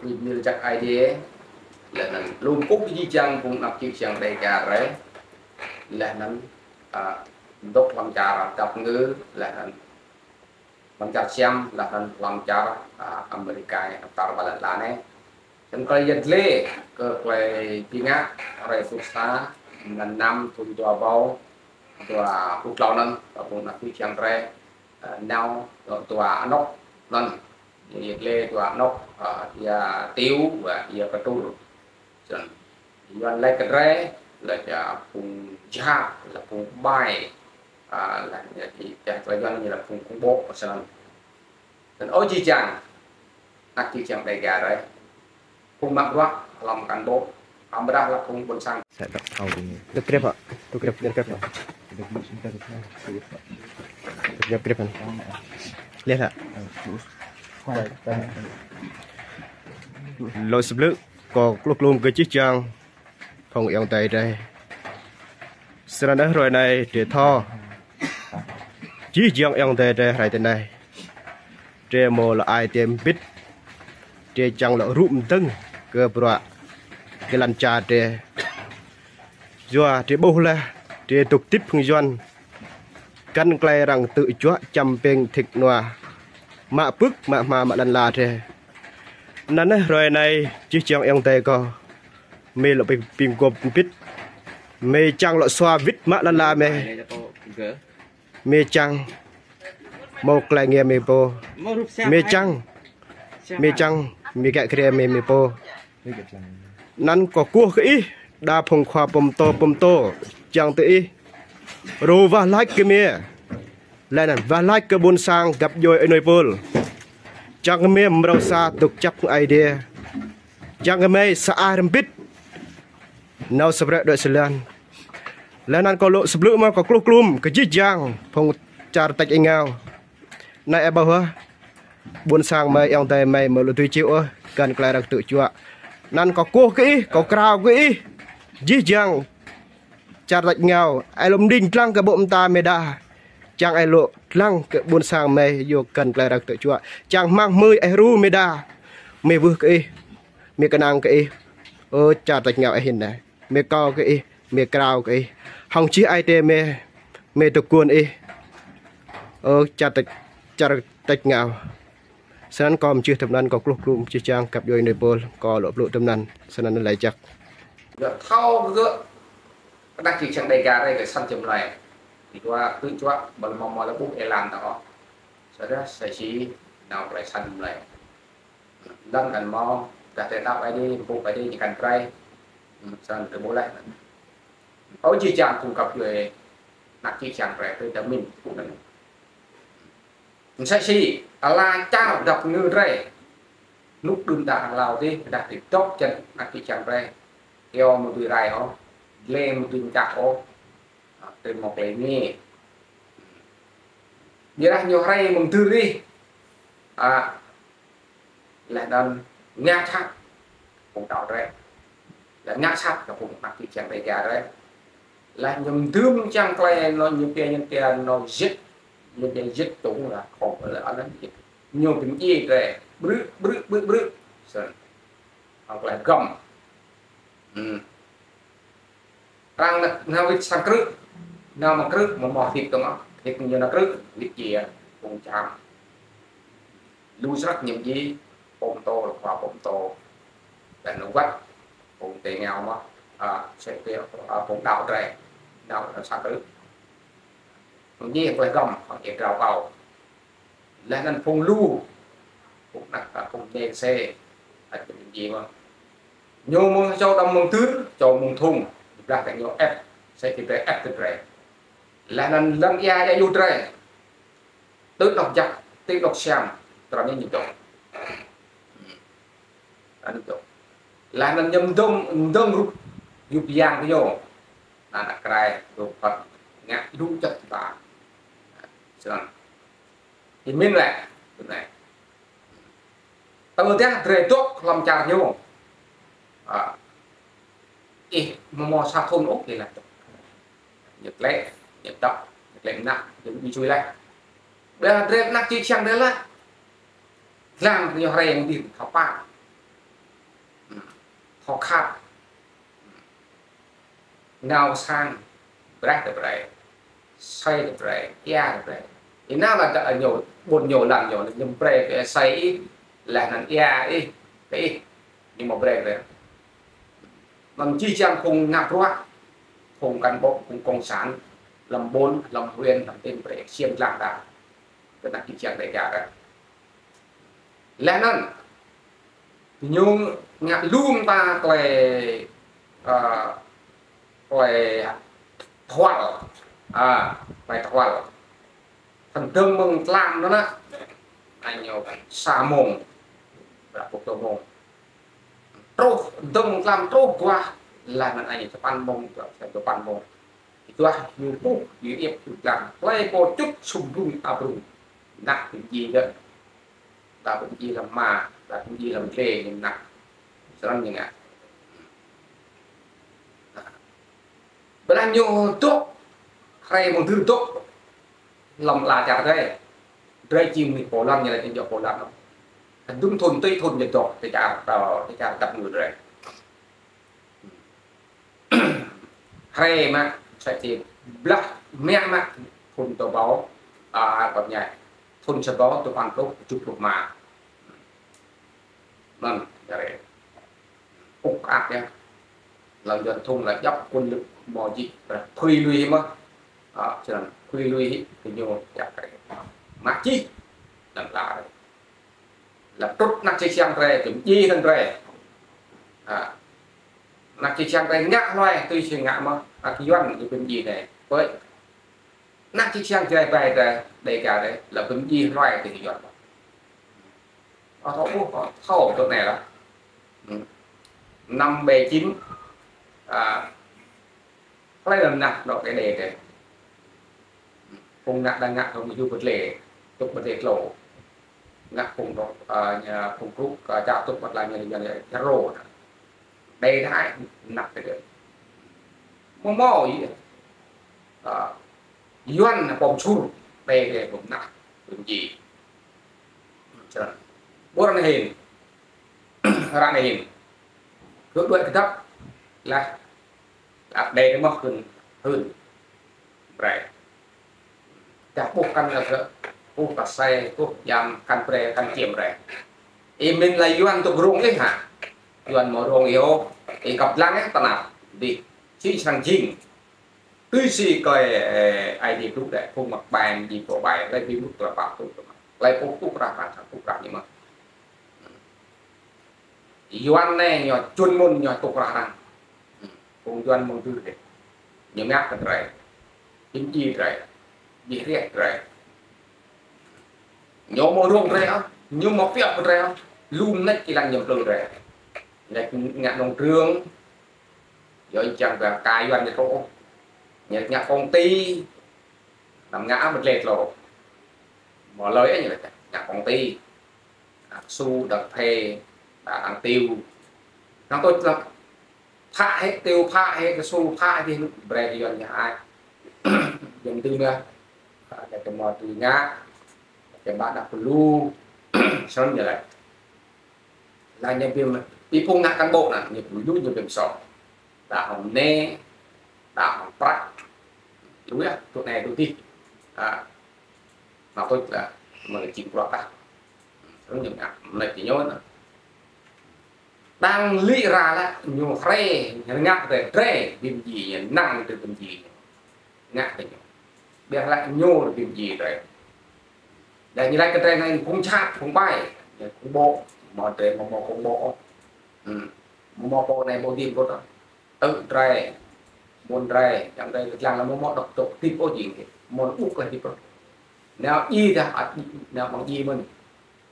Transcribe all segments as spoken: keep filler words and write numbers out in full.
Bi mni lač jăk Aê Diê, leh anăn lŏ kkuh jih jang phung anak čư̆ čhiăng Dega drei, leh anăn, a, dôk hlăm čar dap kngư, leh anăn hlăm čar Siam, leh anăn hlăm čar, a, Amêrika, tar ƀar lăn ala anei. Snăn klei yăl dliê kơ klei bi ngă hruê pluh sa, mlan năm thŭn dua êbâo dua pluh tlâo anăn, kơ phung anak čư̆ čhiăng drei, a, nao, dua anôk anăn. Yăl dliê dua anôk, a, ya Tiw, wa ya Ktur. Snăn Yuăn lač kơ drei, lač, a, phung jhat, lač phung ƀai, a, lač, ya, ti, ya, lač Yuăn ñu lač phung khủng bố, snăn. Snăn ơ jih jang anak čư̆ čhiăng Dega drei, phung mă bruă hlăm cán bộ, amâodah lač phung ƀuôn sang. Tơ krep hă? Tơ krep, tơ krep hă? Tơ krep, krep hă? Lihat hă? Lŏ sĭt blư̆, kâo kluh klŭm kơ jih jang phung ayŏng adei drei. Snăn hruê anei drei thâo, jih jang ayŏng adei drei hruê anei, drei mâo lŏ ai tiê mbĭt, drei čiăng lŏ rŭ mdơ̆ng kơ bruă kơ lăn čar drei. Yua drei ƀuh leh, drei dôk hdĭp hŏng Yuăn, găn klei arăng ktư̆ juă čăm pĭng thĭk nua, mă pưk mă hma mă lăn ala drei. Anăn hruê anei jih jang ayŏng adei kâo, mei lŏ bi, bi mguôp mbĭt, mei čiăng lŏ sua wĭt mă lăn ala mei. Mei čiăng mâo klei êngiê mei pô. Mei čiăng, mei čiăng mei kiă kriê mei, mei pô. Anăn kâo kkuh kơ ih, đa phung khua pô mtô, pô mtô, čiăng tơ ih rŭ wah lač kơ mei, leh anăn wah lač kơ ƀuôn sang găp djuê ênuê pôl, čiăng kơ mei mrâo sa dôk kjăp hŏng Aê Diê, čiăng kơ mei sa ai mbĭt nao sa brei đuĕ sa lăn. Leh anăn kâo lŏ sĭt blư̆ mơh kâo kluh klŭm kơ jih jang phung čar tač êngao. Anei ih ƀuh hă, ƀuôn sang mei, ayŏng adei mei, mei lŏ dưi čiu ôh găn klei arăng ktư̆ juă. Anăn kâo kkuh kơ ih, kâo krao kơ ih, jih jang čar tač êngao, ih lŏ mđing dlăng kơ ƀô̆ mta mei đa, čiăng ih lŏ dlăng kơ ƀuôn sang mei yua găn klei arăng ktư̆ juă, čiăng hmăng hmưi ih rŭ mei đa, mei wưh kơ ih, mei knang kơ ih, ơ čar tač êngao ih hĭn anei. Mei akâo kơ ih, mei krao kơ ih, hŏng jih ai tiê mei, mei dôk guôn ih, ơ čar tač, čar tač êngao. Snăn kâo mjưh tŭm anăn, kâo kluh klŭm jih jang găp djuê ênuê pôl, kâo lŏ blŭ tŭm anăn, snăn lač jăk. Gơ̆ thâo gơ̆, anak čư̆ čhiăng Dega drei gơ̆ săn čăm lei. Dua ktư̆ juă, ƀơ̆l mâo mâo lĕ ƀuh êlan tơ ôh. Sơdah sa čô nao klei săn čăm lei. Lăn anăn mâo, dah drei đăo Aê Diê, mpŭ Aê Diê, ñu kăn brei. Snăn drei ƀuh leh. Ơ jih jang phung găp djuê anak čư̆ čhiăng drei, drei đa mĭn. Msĕ si ala čar dap kngư drei. Hnŭk đưm đă hlâo dih, dah drei dôk čar anak čư̆ čhiăng drei, kyâo amâo dưi rai ôh, dliê amâo dưi mčah ôh. A, drei mâo klei êngiê. Ƀiădah ñu hriê mơ̆ng dưr dih. A, leh anăn ngă sat phung đăo drei. Leh ngă sat kơ phung anak čư̆ čhiăng Dega drei. Leh ñu mdưm čiăng klei anăn ñu pia, ñu pia anăn jĭt. Ñu pia jĭt tŭng lah, không phải là anăn jĭt. Ñu bi mdjiê drei. Brư̆, brư̆, brư̆, brư̆. Snăn. Hŏng klei hgăm. Hmm. Arăng nao, nao wĭt sang krư̆, nao mă krư̆, mâo mâo hdĭp tơ mă, hdĭp ñu nao krư̆, wĭt djiê, phung čam. Lu snăk ñu mdjiê, pô mtô, khua pô mtô. Leh anăn wăt, phung ti êngao mơh, a, sĕ ti, a, phung đăo drei, nao, nao sang krư̆. Mdjiê klei hgăm, hŏng ih drao kâo. Leh anăn phung lu, phung anak, a, phung mniê ksê, ăt ñu mdjiê mơh. Ñu mơ̆ng čô đăm mơ̆ng dưr, čô mơ̆ng thŭng, blah kơ ñu ĕp, sĕ ti drei ĕp ti drei. Leh anăn lăn êa êa yuh drei. Tui anôk jăk, tui anôk siam, tơdah ñu dôk. Anăn dôk. Leh anăn ñu mdơ̆ng, mdơ̆ng rup, yup yang kơ ñu. Anăn akrai, rup phật, ngă lu čăt ta. Snăn. Ih mĭn leh, tui anei. Tơdah drei dôk hlăm čar ñu. A, ih mâo mâo sa thŭn ôh, ih leh dôk. Ñu tlĕ, ñu dăp, ñu tlĕ mnă, ñu bi čuê leh. Ƀiădah drei anak čư̆ čhiăng drei leh. Dlăng ñu hriê mơ̆ng dih thâo pă. khŏk khap, nao sang, brei tơ brei, asei tơ brei, ia tơ brei. Ih nao leh dôk ñu, ƀuôn ñu lăn ñu, ñu brei kơ asei ih, leh anăn ia ih, kơ ih, ñu mâo brei brei. Anăn jih jang phung ngă bruă, phung cán bộ, phung cộng sản, hlăm ƀuôn, hlăm huyện, hlăm tỉnh brei ksiêm dlăng đa. Kơ anăn jih jang Dega đa. Leh anăn, ñu ngă lu mta klei, ơ, klei thuăl. A, klei thuăl. Thâo dơ̆ng mơ̆ng tlam anăn, anăn ñu sa mông, ƀiădah pôk dua mông. Truh, dơ̆ng tlam truh aguah, leh anăn anăn ñu sa păn mông, sa păn mông. Ih duah ñu ƀuh, ñu iêp, ñu dlăng. Klei pô čŭt sum brŭng abrŭng. Nah, bi mdjiê gơ̆. Đa bi mdjiê hlăm hma, đa bi mdjiê hlăm dliê ñu nah. Snăn ñu ngă. Ƀiădah ñu dôk, hriê mơ̆ng dưr dôk hlăm ala čar drei. Drei jing mnuih pô lăn, ñu lač ñu pô lăn. Dŭm thŭn tui thŭn ñu dôk ti čar, ti čar dăp ngư drei. Hriê mă, sa čĭ blah mă mă, thŭn dua êbâo, a, ƀăp ñai. Thŭn sa êbâo dua păn pluh, kjuh pluh êma. Anăn, ară. Ŭk ăk yơh. Hlăm Yuăn thŭn lĕ djăp quân lực mâo jih, brei phưi lui mơh. A, snăn, phưi lui hĭ, kơ ñu, djăp ară. Mă jih, anăn lă ară. Leh trŭt anak čư̆ čhiăng drei, bi mdjiê hnơ̆ng drei. A. Anak čư̆ čhiăng drei ngă hluê, tui si ngă mơh, anak Yuăn ñu bi mdjiê drei. Ƀiădah anak čư̆ čhiăng drei ƀai drei, Dega drei, leh bi mdjiê hluê tui si Yuăn mơh. Ơ, thâo ƀuh, ơ, thâo tŭ anei lah. Hmm. Năm bảy chín, a, Hlei anăn nah dôk Êđê drei. Phung ngă đa ngă hŏng ñu bơtlê, tŭk bơtlê tlô. Ngă phung dôk, a, ñu, phung krŭ, a, čar tŭk bơtlê ñu, ñu, ñu, ñu rô. Đei đa ai, nah drei. Mâo mâo ih. A, Yuăn pom čhur, đei drei pom nah, pom ji. Črăn. Ƀuôn anei hĭn. Ară anei hĭn. Kơ đuĕ kdăp, lah. Ăt đei mơh hưn, hưn. Brei. Dah ƀuh kăn gơ̆, ƀuh ta asei, ƀuh jam kăn brei, kăn čiêm brei. Ih mĭn leh Yuăn tŭk rông ih hă? Yuăn mâo rông ih ôh, ih kăp dlăng ih tơnap. Dih, si srăng jing. Tui si klei, ơ, Aê Diê blŭ dih, phung mă ƀai, jing pô ƀai, klei bi mŭt klei pap tŭ, klei pô tŭ krah, pap tŭ krah ñu mơh. Yuăn anei ñu čuôn mŭn ñu tŭ krah arăng. Phung Yuăn mơ̆ng dưr dih. Ñu ngă kơ drei. Bi mdjiê drei. Bi hriê drei. Ñu mâo rông drei ôh, ñu mâo piăp kơ drei ôh. Lu mnêč êlan ñu mplư drei. Ñu ngă nông trường, yơh čiăng kơ ka Yuăn ñu tŭ. Ñu ngă công ty, năm ngă mă dlê tlô. Mâo lơi ơ ñu lač, ngă công ty. Đa ksu, đa phê, đa ăn tiêu. Năng tôi lăm. Phă hĕ tiêu, phă hĕ ksu, phă hĕ dih brei kơ Yuăn ñu ai. Yuăn dưm mơh. Đa kơ mâo tui ngă. Đa kơ ƀă đa plu. Snăn ñu lač. Leh ñu bi, bi phung ngă cán bộ anăn, ñu plu ñu bi msŏ. Đa hŏng mnê, đa hŏng prăk. Lu yơh, tŭ anei tŭ dih. A, năng tôi leh, mă leh jing bruă tah. Snăn ñu ngă, mnêč ti ñu anăn. Đang lĭ ra leh, ñu hriê, ñu ngă drei, drei, bi mdjiê ñu, năng drei bi mdjiê ñu. Ngă kơ ñu. Ƀiădah leh ñu bi mdjiê drei. Leh ñu lač kơ drei anei phung jhat, phung ƀai. Ñu phung ƀô̆, mâo drei mâo mâo phung ƀô̆. Hmm. Mâo mâo pô anei ƀô̆ dih ƀô̆. Tơ drei, ƀuôn drei, yang drei dlăng leh mâo mâo dôk dôk dip ôh jing. Mâo ƀuh leh dip ôh. Nao ji dah ăt, nao mơ̆ng ji mơ̆n.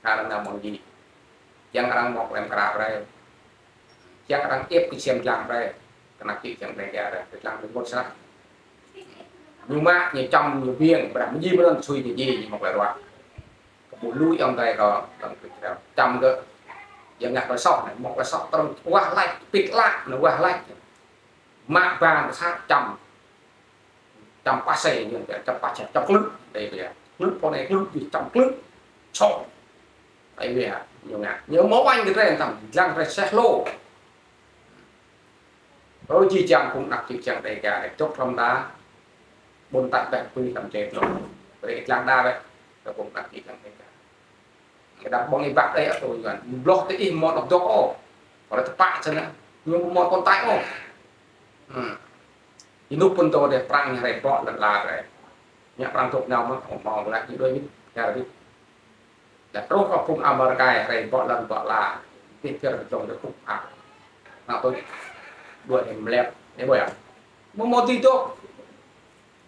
Arăng nao mơ̆ng ji. Čiăng arăng mâo klei mkra brei. Čiăng arăng iêp kơ ksiêm dlăng brei. Kơ anak čư̆ čiăng brei kơ arăng, kơ dlăng brei mŭt snăk. Ñu mă, ñu čăm, ñu biêng, brei mjing mơ̆n sui ñu ji, ñu mâo klei ruă. Kơ ƀuh lu ayŏng adei kơ, kơ čăm kơ. Yang ngă klei soh anei, mâo klei soh trŭn wah lač, pĭt lač, anăn wah lač. Mă ba kơ sat čăm. Čăm pase, ñu čăm pase, čăm klư̆. Dih pia. Klư̆ pô anei klư̆, dih čăm klư̆. Čăm. Ai wia, ñu ngă. Ñu mâo wañ kơ drei tam, dlăng drei seh lô. Ơ, jih jang phung anak čư̆ čhiăng Đêga, dôk hlăm đa, ƀuôn tač ƀĕ pui hlăm čei dlông. Brei ih dlăng đa leh, kơ phung anak čư̆ čhiăng Đêga. Kơ đăm ƀơ̆ng êbat ih atŭ yuăn. Bloh ti ih mâo anôk dôk ôh. Kơ tơpă snăn, ñu mâo tồn tại ôh. Hmm. Ênuk pô tơ dê prăng ñu hrei bŏ lăn ala drei. Ñu prăng dôk nao mơh, mâo mâo leh, ñu đuĕ wĭt, čar wĭt. Leh truh kơ phung Amêrika hrei bŏ lăn bŏ ala, ti čar dlông dê kŭp hăk. Nao tui đuĕ dê mlep, ih ƀuh yơh. Mâo mâo ti dôk.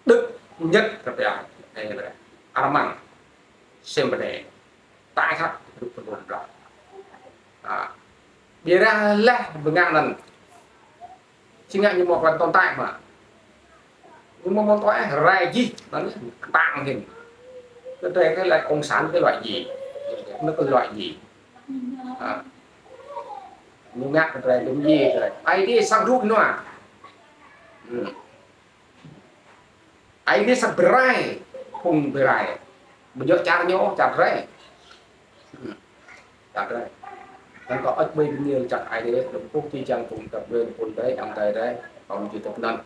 Đức, Nhật, kơ pia, ê, leh, Armăng, Sembene, tai khăp, dôk pơdŭm blah. À, ƀiădah leh bơngang anăn, si ngă ñu mâo klei tồn tại mơh. Ñu mâo mâo tồn tại, rai jih, anăn ktang hĭn. Kơ drei kơ leh cộng sản kơ loại gì, nó kơ loại gì. À, ñu ngă kơ drei dŭm jih, drei. Aê Diê săng rŭ nua. Hmm. Aê Diê săng bi rai, phung bi rai. Ƀu djŏ čar ñu, čar drei. Hmm. Čar drei. Anăn kâo ăt ƀai bi mni lač jăk Aê Diê, dôk pŭ ti jang phung tăp dê, phung dê, yang dê dê, kâo mjih tăp anăn.